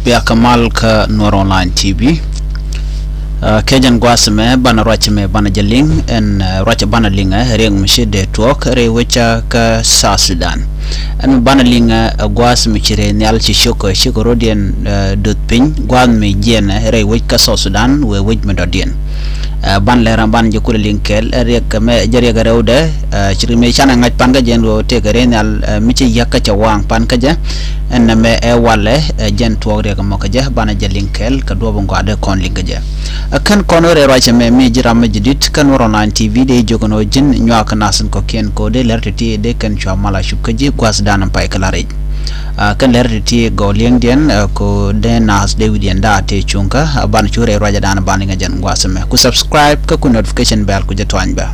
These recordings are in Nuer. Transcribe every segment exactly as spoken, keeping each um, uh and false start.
Bia kä mal kä Nuɔr Online T V. Ɛ, kɛ jɛn gua̱a̱th mɛ banɛ ruac mɛ banɛ jɛ liŋ ɛn, ɛ, ruac banɛ liŋ ɛ riɛk mi ci dee tuɔɔk rɛy wec kä South Sudan. Ɛn mi banɛ liŋ ɛ gua̱a̱th mi ci rɛy nhial ci ciök ɛ cikɛ rɔ̱diɛn, ɛ, doth piny gua̱a̱th mi jiɛn ɛ rɛy wec kä South Sudan wëë wec mi dɔ̱diɛn. Ɛ, ban lɛr ɛ ban jɛ kulɛ liŋ kɛɛl ɛ riɛk mɛ jɛ riɛk ɛ rɛwdɛ, ɛ, ci ri mɛ canɛ ŋa̱c pan kä jɛ ɛn ɣöö tëëkɛ rɛy nhial, ɛ, mi ci yiäk kä cɛ waŋ pan kä jɛ. Ɛn nɛmɛ ɛ walɛ, ɛ, jɛn tuɔɔk riɛk ɛmɔ kä jɛ banɛ jɛ liŋ kɛɛl kɛ duɔ̱ɔ̱p in gɔaa dee kɔn liŋ kä jɛ. Ɛ, kɛn kɔn ɣöö rɛy ruac ɛmɛ mi ji̱ ram mi ji̱ di̱t kɛn wä online T V dee jiök ɛn ɣöö ji̱n nyuak kɛ nath in kɔ̱kiɛn kɛ ɣöö dee lɛr ti̱ti̱ dee kɛn cua mal a cup kä ji̱ gua̱thdan in pay kɛ la rɛc. Ɛ, kɛn lɛr ti̱ti̱ gɔw liɛŋdiɛn, ɛ, kɛ ɣöö dee nath dee wi̱diɛn da̱a̱ tëë cuŋkä, ɛ, banɛ cu rɛy ruac ɛ da̱a̱n banɛ liŋ ɛ jɛn gua̱th ɛmɛ. Ku subscribe kä ku notification bell ku jɛ tuany bɛ.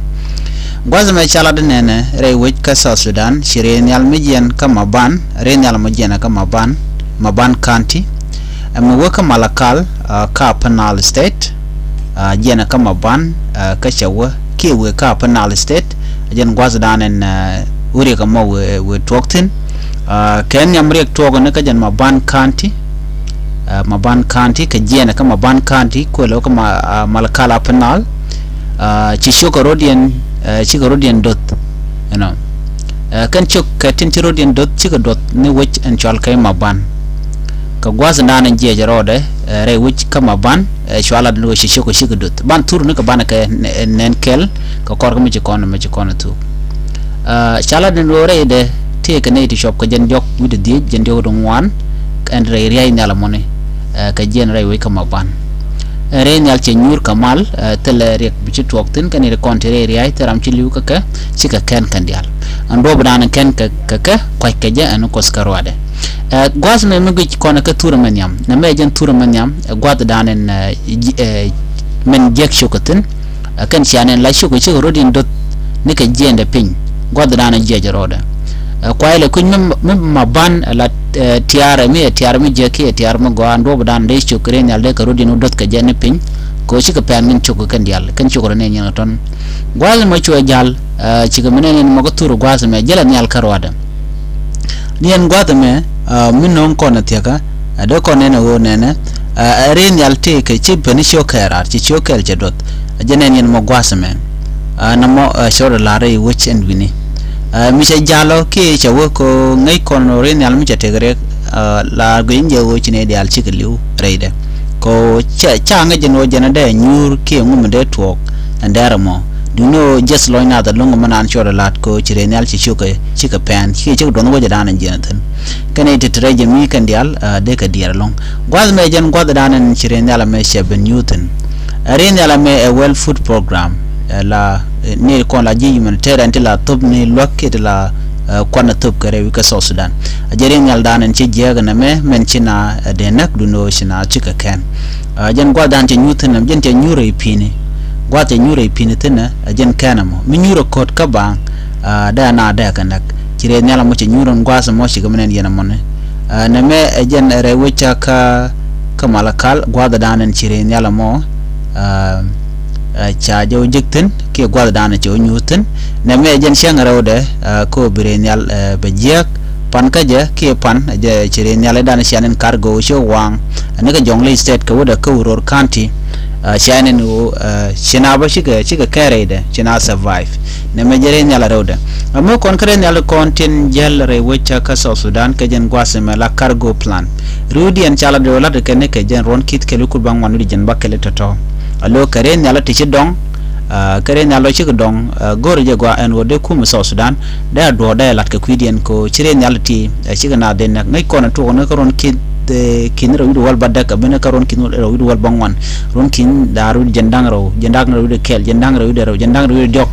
Gua̱th ɛmɛ ca lat inɛnɛ rɛy wec kä South Sudan ci rɛy nhial mi jiɛn kä Maban, rɛy nhial mi jiɛn kä Maban, Maban County. Ɛmɛ wä kä Malakal, ɛ, kä Upper Nile State, ɛ, jiɛn kä Maban, ɛ, kä cɛ wä kiɛ wëë kä Upper Nile State. Ɛ jɛn gua̱thdan ɛn, ɛ, wä riɛk ɛmɔ wëë, wëë tuɔɔk thi̱n. Ɛ, kɛ nhiam riɛk tuɔɔk ni kä jɛn Maban County, ɛ, Maban County kɛ jiɛn kä Maban County kuël wä kä Ma-, ɛ, Malakal Upper Nile. Ɛ, ci ciök ɛ rɔ̱diɛn, ɛ, cikɛ rɔ̱diɛn doth, you know. Ɛ, kɛn ciök kɛ tin ci rɔ̱diɛn doth cikɛ doth ni wec ɛn cɔal kɛ Maban. Kɛ gua̱thdan ɛn jiɛc rɔɔdɛ, ɛ, rɛy wec kä Maban, ɛ, cua lat ni wec ci ciök ɛ cikɛ doth. Ban thur ni kɛ banɛ kɛ nɛ-, nɛn kɛl kɛ kɔr kä mi ci kɔn, mi ci kɔn thuk. Ɛ, ca lat ni wec rɛydɛ tëëkɛ nɛy ti cuɔp kɛ jɛn diɔ̱k wi̱cdɛ dhiec, jɛn diɔ̱k wi̱cdɛ ŋuan, ɛn rɛy ria̱c nhial ɛmɔni, ɛ, kɛ jiɛn rɛy wec kä Maban. Ɛ, rɛy nhial cɛ nyuur kɛ mal, ɛ, thilɛ riɛk bi ci tuɔɔk thi̱n kɛn ri kɔn ti rɛy ria̱c thil ram ci li̱w kä kɛ, cikɛ kɛn kɛn diaal. Ɛn duɔ̱ɔ̱pdan kɛn kɛ, kɛ kɛ kua̱c kɛ jɛ ɛn Kuɔth kɛ ruaadɛ. Ɛ, gua̱th mɛ mi guic kɔn kɛ thurɛ mɛ nhiam. Nɛmɛ jɛn thurɛ mɛ nhiam, ɛ, gua̱thdan ɛn, ɛ, ji̱-, ɛ, mɛn jiäk ciök kɛ thi̱n, ɛ, kɛn cia nɛn la ciök kɛ cikɛ rɔ̱diɛn doth ni kɛ jiɛndɛ piny. Gua̱thdan ɛ jiɛc rɔɔdɛ. Ɛ, kuay lɛ kui̱ny mi, mi Maban, ɛ, la, ɛ, tiaar, ɛ, mi ɛ tiaar mi jiäk kiɛ tiaar mi gɔaa, ɛn duɔ̱ɔ̱pdan dee ciök rɛy nhial dee kɛ rɔ̱diɛn wä doth kɛ jɛ ni piny. Kɛ ɣöö cikɛ pɛn kɛn ciök kɛ kɛn diaal, kɛn ciök rɔ nɛn yɛn kɛ tɔ̱n. Gua̱th mɛ cuɛ ja̱l, ɛ, cikɛ mi nɛn yɛn mɔ kä thur gua̱th mɛ jälɛ nhial kä ruaadɛ. Ni ɛn gua̱th ɛmɛ, ɛ, mi no̱o̱ŋ kɔn ɛ thia̱kä, ɛ, dee kɔn nɛn ɛ ɣöö nɛnɛ, ɛ, ɛ, rɛy nhial tëëkɛ ci peni ciök kɛɛl raar, ci ciök kɛɛl cɛ duɔth. Ɛ, jɛ nɛn yɛn mɔ gua̱th ɛmɛ. Ɛ, nɛmɔ, ɛ, cɛ rɔ la̱r rɛy wec ɛn wi̱ni. Ɛ, mi cɛ ja̱l ɔ kiɛ cɛ wä kɛ ɣöö ŋäc kɔn rɛy nhial mi cɛ tëëkɛ riɛk, ɛ, la̱r guic in jɛ ɣöö ci nɛy diaal cikɛ li̱w rɛydɛ. Kɛ ɣöö ca, ca ŋäc ɛn ɣöö jɛn ɛ dee nyuur kiɛ ŋu mi dee tuɔɔk ɛn dɛɛr ɛmɔ. Duundɛ ɣöö jiɛth lɔc nath ɛlɔ̱ŋ mi naan cɔɔd ɛ la̱t kɛ ɣöö ci rɛy nhial ci ciökɛ, cikɛ pɛn, cikɛ, cikɛ duɔth wecɛ da̱a̱n ɛn jiɛn thi̱n. Kɛn i̱ ti ti rɛy jɛ mi kɛn diaal, ɛ, dee kɛ diɛɛr ɛlɔ̱ŋ. Gua̱th mɛ jɛn gua̱th da̱a̱n ɛn ci rɛy nhial ɛmɛ cɛ ben nyuur thi̱n. Ɛ, rɛy nhial ɛmɛ ɛ World Food Program, ɛ, la, ɛ, ni kɔn la ji̱ humanitarian ti la thop ni luäk kiɛ ti la, ɛ, kuan ɛ thop kɛ rɛy wi̱c kä South Sudan. Ɛ jɛn rɛy nhial da̱a̱n ɛn ci jiääk ɛn ɛmɛ mɛn ci na, ɛ, dee näk duundɛ ɣöö ci na cikɛ kɛn. Ɛ, jɛn gua̱th da̱a̱n cɛ nyuur thi̱n, jɛn cɛ nyuur rɛy pi̱i̱ni. Gua̱th cɛ nyuur rɛy pi̱i̱ni thi̱n, ɛ, jɛn kɛn ɛmɔ. Mi nyuur ɛ ko̱t kä baaŋ, ɛ, dee na dee kɛ näk. Ci rɛy nhial ɛmɔ cɛ nyuur ɛn gua̱th ɛmɔ cikɛ mi nɛn yɛn ɛmɔni. Ɛ, nɛmɛ ɛ jɛn rɛy wec ca kä, kä Malakal, gua̱th da̱a̱n ɛn ci rɛy nhial ɛmɔ, ɛ, ɛ, ca jɛ wä jek thi̱n, kiɛ gua̱th da̱a̱n cɛ wä nyuur thi̱n. Nɛmɛ ɛ jɛn cäŋ rɛwdɛ, ɛ, kä ɣöö bi rɛy nhial, ɛ, bɛ jiääk, pan kä jɛ kiɛ pan jɛ ci rɛy nhial i̱ dan cia nɛn cargo ci waŋ. Ɛn kä Jonglei State kɛ wädɛ kä Uror County, ɛ, cia nɛn ɣöö, ɛ, ci na bä cikɛ, cikɛ kɛn rɛydɛ, ci na survive. Nɛmɛ jɛ rɛy nhial rɛwdɛ. Ɛ mi kɔn kä rɛy nhial kɔn tin jäl rɛy wec ca kä South Sudan kɛ jɛn gua̱th ɛmɛ la cargo plan. Riwdiɛn ca la dee wä lat kɛ ni kɛ jɛn ruɔ̱n ki̱th kɛl i̱ kur ba ŋuan wi̱cdɛ jiɛn ba kɛl i̱ tɔ̱tɔ̱. A lo̱ kɛ rɛy nhial ti ci dɔŋ, ɛ, kä rɛy nhial lɔ cikɛ dɔŋ, ɛ, go̱r jɛ gɔaa ɛn ɣöö dee kumɛ South Sudan dee a duɔ̱ɔ̱r dee lat kɛ kui̱diɛn kɛ ɣöö ci rɛy nhial ti, ɛ, cikɛ naath dee näk. Ŋäc kɔn ɛ tuɔɔk ni kä ruɔ̱n ki̱th, ɛ, ki̱n rɛw wi̱cdɛ wäl ba däk, a ben kä ruɔ̱n ki̱n rɛw wi̱cdɛ wäl ba ŋuan, ruɔ̱n ki̱n da̱a̱r wi̱cdɛ jiɛn da̱ŋ rɛw, jiɛn da̱ŋ rɛw wi̱cdɛ kɛl, jiɛn da̱ŋ rɛw wi̱cdɛ rɛw, jiɛn da̱ŋ rɛw wi̱cdɛ diɔ̱k.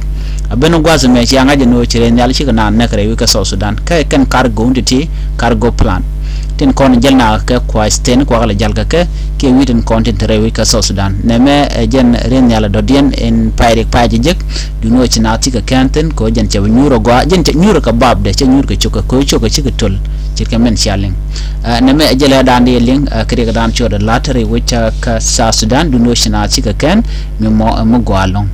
A ben gua̱th ɛmɛ cia ŋa̱c ɛn ɣöö ci rɛy nhial cikɛ naath näk rɛy wi̱c kä South Sudan. Kä kɛn cargo wun ti ti, cargo plan. Tin kɔn jäl na kɛ kua̱c thin kuak lɛ jäl kɛ kɛ, kiɛ wi̱i̱ tin kɔn tin te rɛy wi̱c kä South Sudan. Nɛmɛ ɛ jɛn rɛy nhial ɛ dɔ̱diɛn in pay rik pay jɛ jek, duundɛ ɣöö ci naath cikɛ kɛn thi̱n, kɛ ɣöö jɛn cɛ bi nyuur ɛ gɔaa, jɛn cɛ nyuur ɛ kɛ bapdɛ, cɛ nyuur kɛ cukɛ, kɛ ɣöö cukɛ cikɛ töl, ce̱tkɛ min cia liŋ. Ɛ, nɛmɛ ɛ jɛn lɛ da̱a̱n dee liŋ, ɛ, kɛ riɛk da̱a̱n ciötdɛ la̱t te rɛy wi̱c kä, kä South Sudan, duundɛ ɣöö ci naath cikɛ kɛn, mi mɔ, ɛ, mi gɔaa ɛlɔ̱ŋ.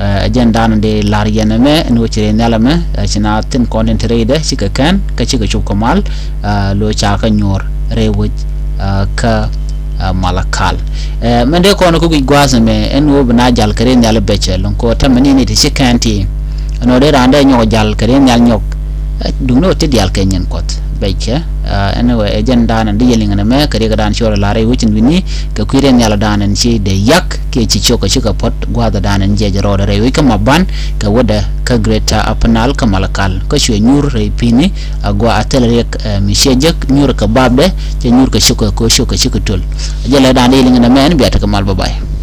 Ɛ, ɛ jɛn da̱a̱n dee la̱r yɛn ɛmɛ, ɛn ɣöö ci rɛy nhial ɛmɛ, ɛ, ci naath tin kɔn tin te rɛydɛ, cikɛ kɛn, kä cikɛ cop kɛ mal, ɛ, lo̱ ca kɛ nyuur rɛy wi̱c kä Malakal. Mɛn dee kɔn kä guic gua̱a̱th ɛmɛ ɛn ɣöö bi na jal kɛ riɛn nhial bɛcɛ lɔ̱ŋ kɔ tämɛ ni ni ti ci kɛn ti. Ɛn ɣöö dee raan dee nyɔk jal kɛ riɛn nhial nyɔk. Duŋni ɣöö ti diaal kɛ nyin kuɔth bɛckɛ. Ɛn ɣöö ɛ jɛn daanɛ di yɛ liŋ ɛn ɛmɛ kɛ riɛk daanɛ ci ɣɔr ɛ la̱r rɛy wecin wi̱ni kɛ kui̱ riɛn nhial daanɛ ci dee yak kiɛ ci ciök kɛ cikɛ puɔ̱t gua̱a̱th daanɛ jiɛc rɔɔdɛ rɛy wec kä Maban kɛ wädɛ kä Greater Upper Nile kä Malakal kä cuɛ nyuur rɛy pi̱ni. Agua a thil riɛk mi ciɛ jek nyuur kɛ bapdɛ cɛ nyuur kɛ cikɛ kɛ cikɛ töl. Jɛ lɛ daanɛ di yɛ liŋ ɛn ɛmɛ ɛn bia tekɛ mal bä bay.